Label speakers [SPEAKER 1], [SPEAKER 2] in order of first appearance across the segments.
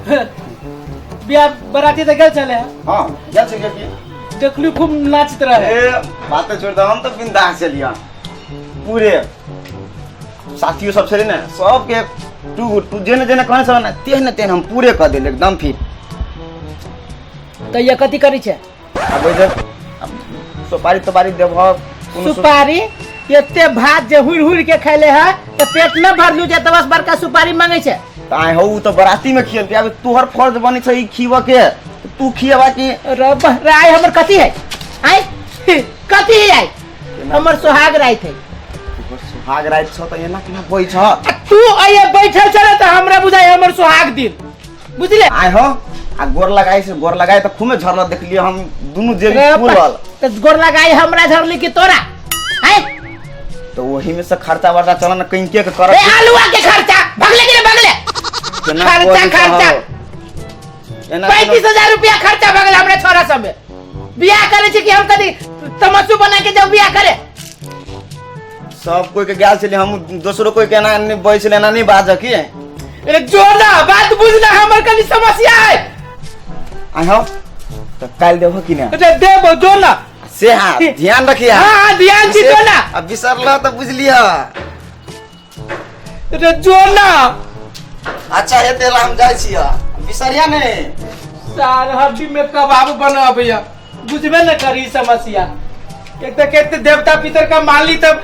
[SPEAKER 1] बियाह बराती तऽ गेल छलै।
[SPEAKER 2] हँ, गेल छलियै की।
[SPEAKER 1] देखलू खूब नाचैत रहे।
[SPEAKER 2] ए बात तऽ छोड़ दे, हम तऽ बिंदास छलियै। पूरे साथियो सब छलै ने, सबके टू टू जेने जेने कहने छल ने तेहने तेहन हम पूरे कऽ देल एकदम फिट।
[SPEAKER 1] तऽ ये कथी करै छै?
[SPEAKER 2] आब ओहि सुपारी तुपारी देबह कोनो?
[SPEAKER 1] सुपारी एते भात जे हुर हुर के खैले है तऽ पेट न भरलू जे 10 बड़का सुपारी मांगे छै।
[SPEAKER 2] तऽ आइ हौ, ओ तऽ बराती में खियलकै। आब तोहर फर्ज बनै छै ई खियबऽ के, तू खियबा की?
[SPEAKER 1] रब राय हमर कथी है? आइ कथी है? आइ हमर सोहाग रात है।
[SPEAKER 2] तोहर सुहाग राति छौ तऽ एना केना बजै छ?
[SPEAKER 1] आ तू आइए बैठल छले तऽ हमरा बुझाइ हमर सोहाग दिन, बुझले?
[SPEAKER 2] आइ हो, आ गोर लगाई से गोर लगाई तऽ खूबे झरल देखलियै हम, दुनू जेबी फूलल।
[SPEAKER 1] तऽ गोर लगाई हमरा झरली कि तोरा? आइ
[SPEAKER 2] तऽ ओही में से खर्चा वर्चा चल न कहीं के कर।
[SPEAKER 1] ए आलुआ के खर्चा भगले कि भगले?
[SPEAKER 2] केना
[SPEAKER 1] खर्चा
[SPEAKER 2] बजै छौ?
[SPEAKER 1] खर्चा
[SPEAKER 2] एना
[SPEAKER 1] 35,000 रुपया खर्चा भगल हमरा छोरा सब में। बियाह करे छी कि हम कदी तमाशू बना के जाऊ बियाह करे?
[SPEAKER 2] सब कोई के गेल छलियै हम, दोसरो कोई के एना नहि बजै छलै, एना नहि बाजऽ की।
[SPEAKER 1] अरे जो ना बात बुझना, हमर कनी समस्या है।
[SPEAKER 2] आइ हो, तऽ काल्हि देबह कि ना?
[SPEAKER 1] अरे देबो, जो ना।
[SPEAKER 2] से हाँ, ध्यान रखिए।
[SPEAKER 1] हाँ हाँ, ध्यान छी, जो ना।
[SPEAKER 2] अब बिसरल तऽ बुझलिह।
[SPEAKER 1] अरे जो ना।
[SPEAKER 2] अच्छा हेतै ला, हम जाइ छियै, बिसरिया नहि।
[SPEAKER 1] सार हड्डी में कबाब बनाबैया, बुझबे न करी समस्या। एक तऽ कते देवता पितर का मानली तब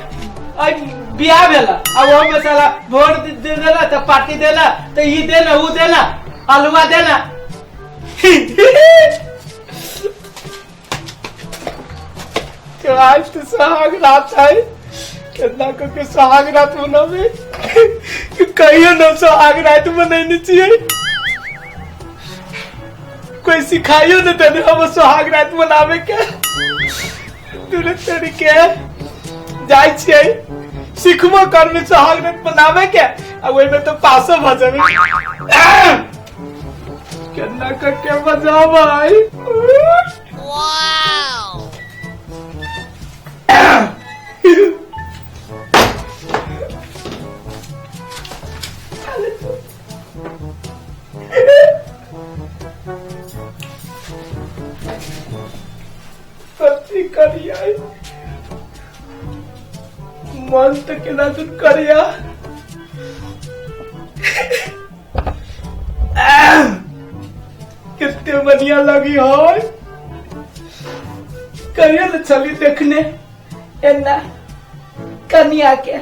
[SPEAKER 1] आई बियाह भेला, आ वो में साला भोट दे देला तऽ पार्टी देला तऽ ई देना ऊ देना हलवा देना। आज तो सुहाग रात है, केतना को के सुहाग रात मनाबे, कहियो न सुहाग रात मनैने छियै। कोई सिखाइयो न देने हम सुहाग रात मनावे के। तुरंत तरीके जाइ छियै, सिखबो करबै सुहाग रात मनावे के, आ ओहिमे तो पासो भऽ जेबै। केना करके बजाबै? कथी करियै? मन तऽ केना दुन करिया। कते बढ़िया लगी है, कहियो ने चली देखने एना कनिया के,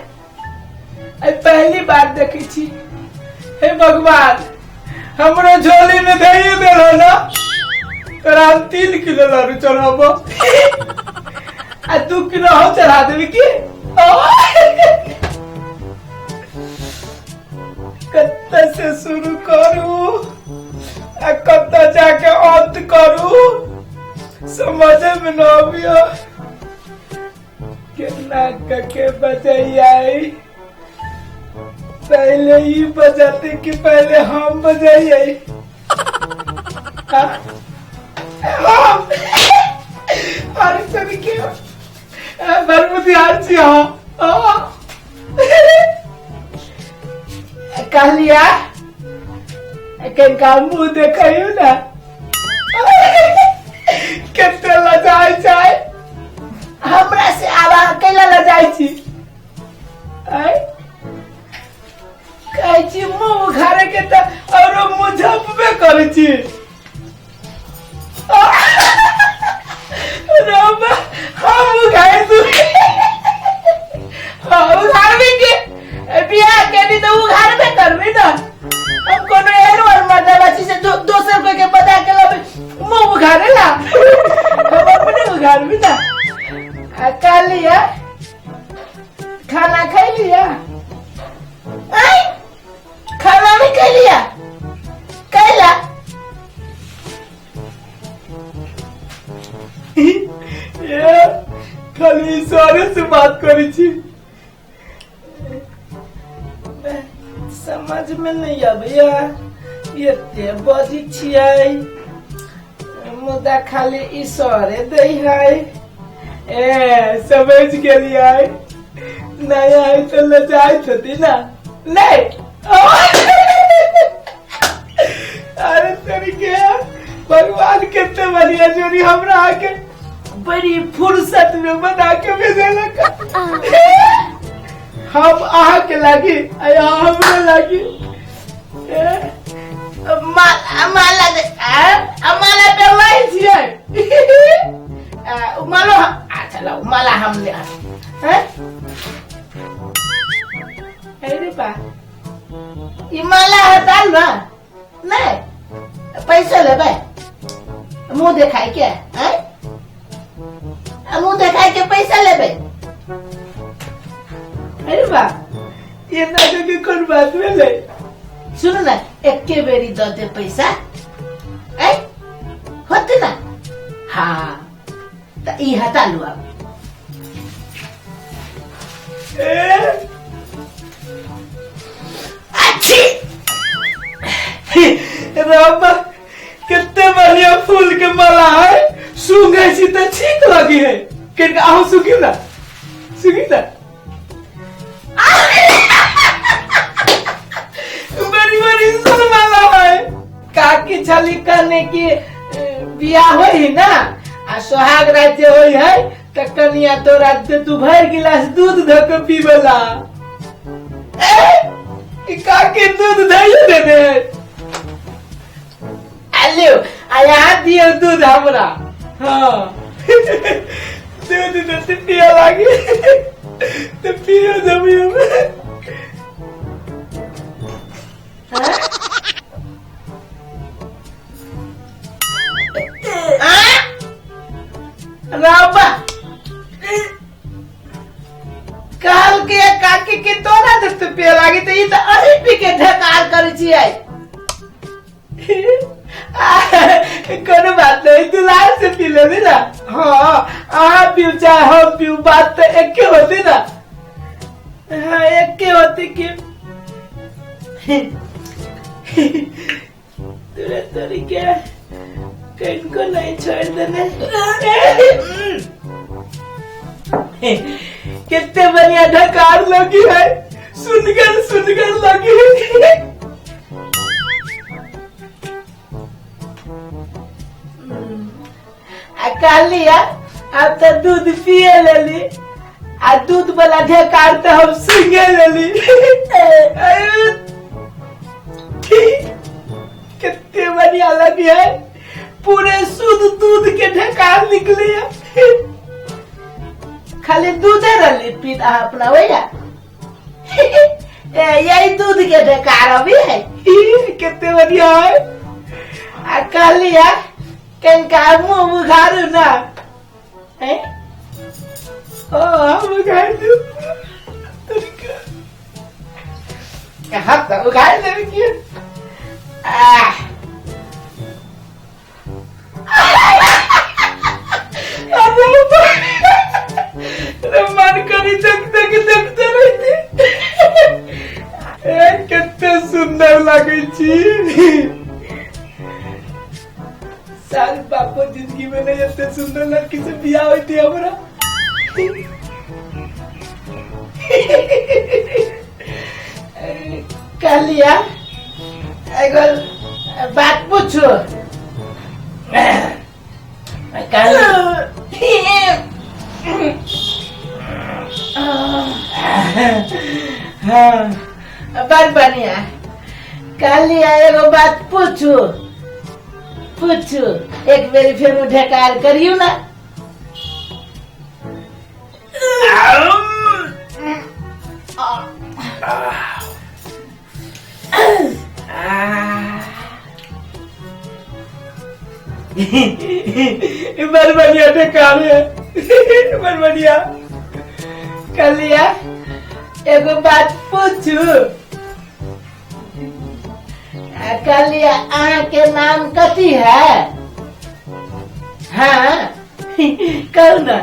[SPEAKER 1] आई पहली बार देखै छी। हे भगवान, हमरो झोली में धइए देल ना, तोरा हम 3 किलो लाडू चढ़ाबो आ 2 किलो हम चढ़ा देबी की। कत्ते से शुरू करू आ कत्ते जाके अंत करू, समझे में न अबियो। केना के बजैयै? पहले ही बजाते कि पहले हम बजाइए? हाँ? हम अरे सर के बरमुतिहार छी। हाँ हाँ। कहलिया कनिका मुँह देखियौ ने, कते लजाइ छै हमरा से। आब अहाँ कैला लजाइ छी? आँय? कहै छी मुँह उघारे के तऽ औरो मुँह झपबे करै छी। रब, हम उघारि दू। हाँ, उघारबे के बियाह केली तऽ उघारबे करबे ने। हम कोनो एहन वर मर्दाबा छी से दोसर कोई के बता के लबे मुँह उघारे ला? हम अपने उघारबी ना। आ कहलियै, खाना खैलियै? आय, खाना नहीं खैलियै? कैला? ए खाली इशारे से बात करी छी, समझ में नहीं अबैया। एते बजै छियै मुदा खाली इशारे दै है। ए समझ गेलियै, नहीं आई तो लजाइत होती ना। नहीं, अरे। तरीके भगवान कितने बढ़िया जोड़ी हमरा आके बड़ी फुर्सत में बना के भेजलक। हम अहाँ के लागी आ हमरा लागी। माला माला पेरलाई छियै मालो। अच्छा लाओ माला हम ले हैं। अरे बा ई माला हटाल ना नहीं पैसा लेबै मुंह देखाय के हैं मुंह देखाय के पैसा लेबै। अरे बा ये ना के कोन बात भेलै। सुन ना एके बेरी the they पैसा ऐ होते ना। हाँ त ई हटा लू अब। अच्छी रामा कितने बढ़िया फूल के माला है। सूंघे छी त ठीक लगी है। किनका अहूँ सुखी ना सुखी ना बड़ी बड़ी सुन माला है। काकी छली कहने की बियाह होई ना आ सोहाग राज्य होई है त कनिया तोरा दे तू भर गिलास दूध धो के पीबला। ए काकी दूध धइयो देने आलियो आ यहाँ दियो दूध हमरा। हाँ दूध दे पिया लागी तो पियो जमी हम। राबा कहल के काकी के तोरा दूध पिया लागी तो ई त अही पी के ढकार करै छियै। कोनो बात नहीं दुलार से पी लेबी ना। हाँ अहाँ पीऊ चाहे हम पीऊ बात तो एके होती ना। हाँ एके होती कि तोरा तोरी के किनको नहीं छोड़ देने। कितने बढ़िया ढकार लगी है सुनकर सुनकर लगी है। कहलिया अब तो दूध पिए लेली आ दूध वाला ढेकार तो हम सूंघे लेली। कितने बढ़िया लगी है पूरे शुद्ध दूध के ढेकार निकले है। खाली दूधे रही पीता अपना भैया यही दूध के ढेकार अभी है। कितने बढ़िया है। आ कहलिया कनका मुंह उघारू ना है। ओ हम उघार दू हाथ उघार देबे की। अरे मन करी देख देख देखते रहते। कितने सुंदर लगे छी। सारे बापो जिंदगी में नहीं इतने सुंदर लड़की से बियाह हुई थी हमरा। कहलिया एगो बात पूछो। हाँ बड़ बढ़िया। कहलिया एगो बात पूछू पूछू एक बेरी फेर ढेकार करियो ना। बड़ बढ़िया ढेकार है बड़ बढ़िया। कहलिया एगो बात पूछू। कहलिया अहाँ के नाम कथी है। हाँ कहू ना।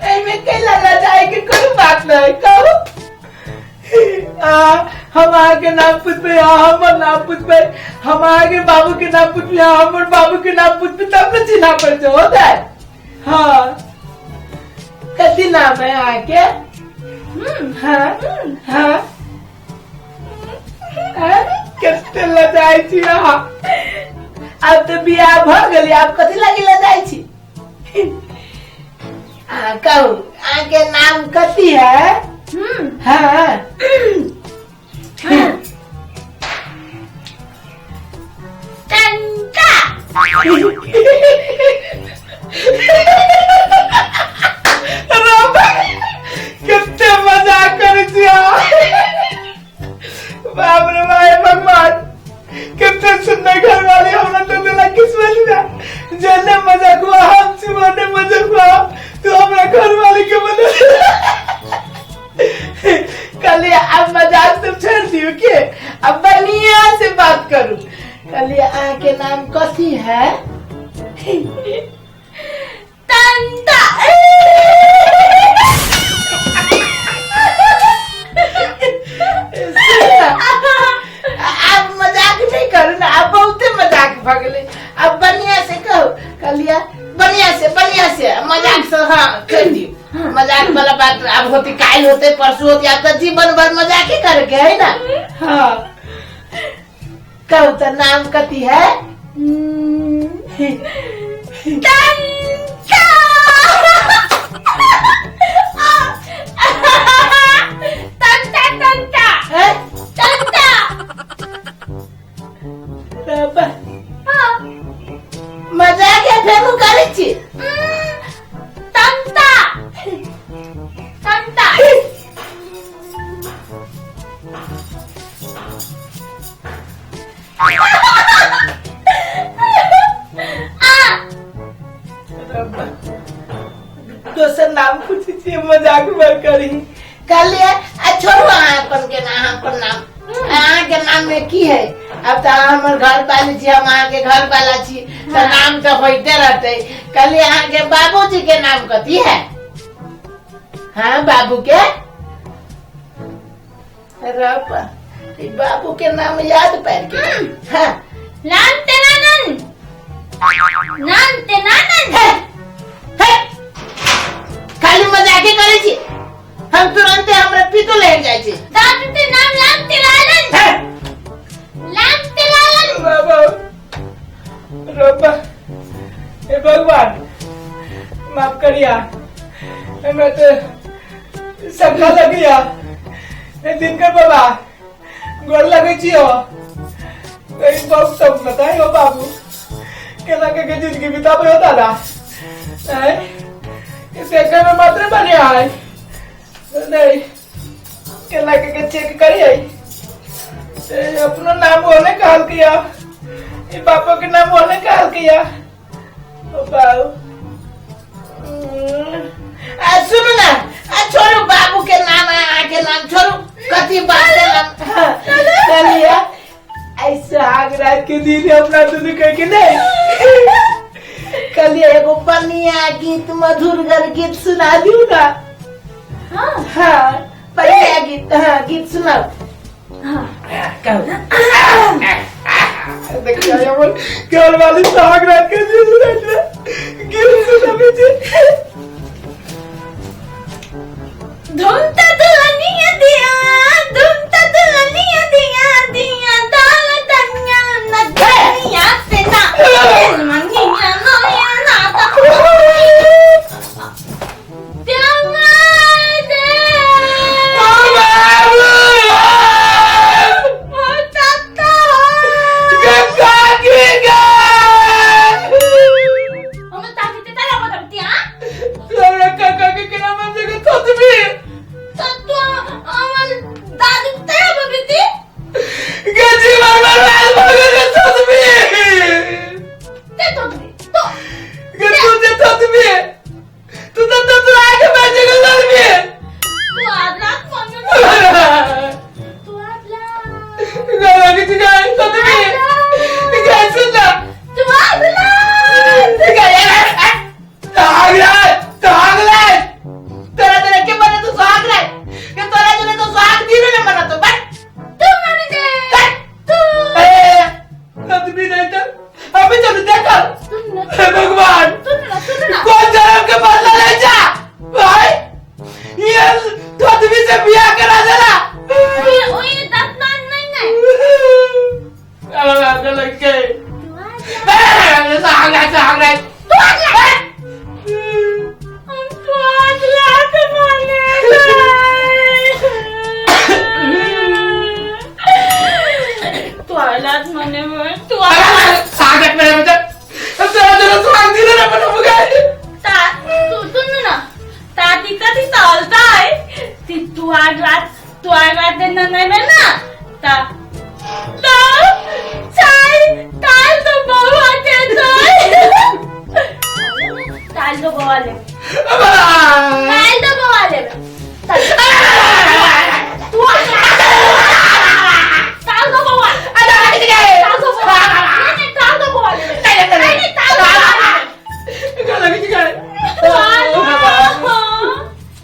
[SPEAKER 1] एहिमे कैला लजाए के कोनो बात नहीं। कहू हम अहाँ के नाम पूछबै हमर नाम पूछबै हम अहाँ के बाबू के नाम पूछबै हमर बाबू के नाम पूछबै तब न चिन्हा पड़तै होतै। हाँ कथी नाम है अहाँ के। हाँ हाँ कते लजाइ छी अहाँ। आब तऽ बियाह भऽ गेलै, आब कथी लागी लजाइ छी? अहाँ कहू, अहाँके नाम कथी है? हाँ।
[SPEAKER 3] टंका।
[SPEAKER 1] कते मजाक करै छी अहाँ। बाप रे भाई भगवान, कते सुंदर घर वाली हमरा तो दिला किस्मत में। जेने मजाक हुआ हम छी ओने मजाक हुआ तू हमरा घर वाली के बदल। कहलिए अब मजाक सब छोड़ दियो के अब बढ़िया से बात करू। कहलिए अहाँ के नाम कथी है?
[SPEAKER 3] टंका।
[SPEAKER 1] अब मजाक नहीं करू ना, अब बहुते मजाक भऽ गेलै। अब बढ़िया से कहू। कहलिए बढ़िया से, बढ़िया से मजाक से हाँ कर दियो। मजाक वाला बात अब होती काल होते परसों होती, अब तो जीवन भर मजाक ही करके है ना। हाँ कहू तो नाम कथी है?
[SPEAKER 3] टंका। टंका टंका
[SPEAKER 1] है?
[SPEAKER 3] टंका।
[SPEAKER 1] बाबा।
[SPEAKER 3] हाँ।
[SPEAKER 1] मजाक है फेरू करै छी?
[SPEAKER 3] टंका टंका।
[SPEAKER 1] दोसर नाम पूछै छियै, मजाक बर करी। कहलिए आ छोड़ू अहाँ अपन के नाम, अहाँ अपन नाम, अहाँ के नाम में की है? अब तऽ अहाँ हमर घर वाली छी, हम अहाँ के घर वाला छी, तऽ नाम तऽ होइते रहतै। कहलिए अहाँ के बाबूजी के नाम कथी है? हाँ बाबू के रपा, ई बाबू के नाम याद पारि गेल। हाँ।
[SPEAKER 3] नाम तेनानंद, नाम तेनानंद।
[SPEAKER 1] हे, हे, खाली मजाके करै छी। हम तुरंते हमरा पीतो लहर जाइ छै।
[SPEAKER 3] दादू के नाम राम तेनानंद।
[SPEAKER 1] हे।
[SPEAKER 3] राम तेनानंद।
[SPEAKER 1] बाबा रब्बा, हे भगवान माफ करिया, हमरा तो शंका लगिया। हे दिनकर बाबा गोर लगै छी हो। कहीं बहुत सब बताए हो बाबू, केना के के जिंदगी बिताबे हो दादा? हैं ये देखे में मात्र बढ़िया है नहीं, केना के के चेक करिए। ए, अपनो नाम बोले कहल किया, ई बापो के नाम बोले कहल किया। ओ बाबू आ सुनू ना, आ छोड़ू बाबू के नाम, अहाँ के नाम छोड़ू, कथी बात के नाम। चलिए ऐसा आग रात के दिन अपना दुनू कह के नहीं। कहलिए एगो बढ़िया गीत, मधुर गीत सुना दियो ना।
[SPEAKER 3] हाँ।
[SPEAKER 1] हाँ बढ़िया गीत, हाँ गीत सुनाओ।
[SPEAKER 3] हाँ।
[SPEAKER 1] कहो देखिए अमन घर वाली सुहाग रात के दिन सुना गीत सुना दीजिए।
[SPEAKER 3] धूमता दुल्हनिया दिया, धूमता दुल्हनिया दिया दिया दाल दनिया नदिया से ना मनिया नया ना
[SPEAKER 1] भगवान कौन जन्म के बदला ले जा भाई, ये धोतवी से बियाह करा देला। के
[SPEAKER 3] हम स्वाद लात माने तुआलात माने ता तू सुन ना ता ती ती तालताय ती तुआलात तुआलात ननय ना ता ता चाय ताल तो बहु आते चाय ताल तो बवाले ताल तो बवाले ताल तो बवाल ताल तो बवाल नहीं ताल तो बवाले नहीं ताल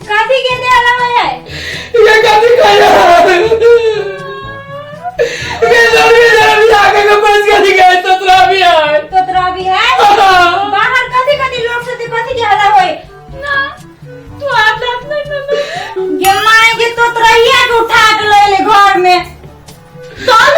[SPEAKER 3] कथी के दे अलावा है तोतरा भी है बाहर कथी कथी लोग से कथी के हल्ला होय ना तू आदत नहीं ना गे माय के तोतरैया के उठा के ले ले घर में तब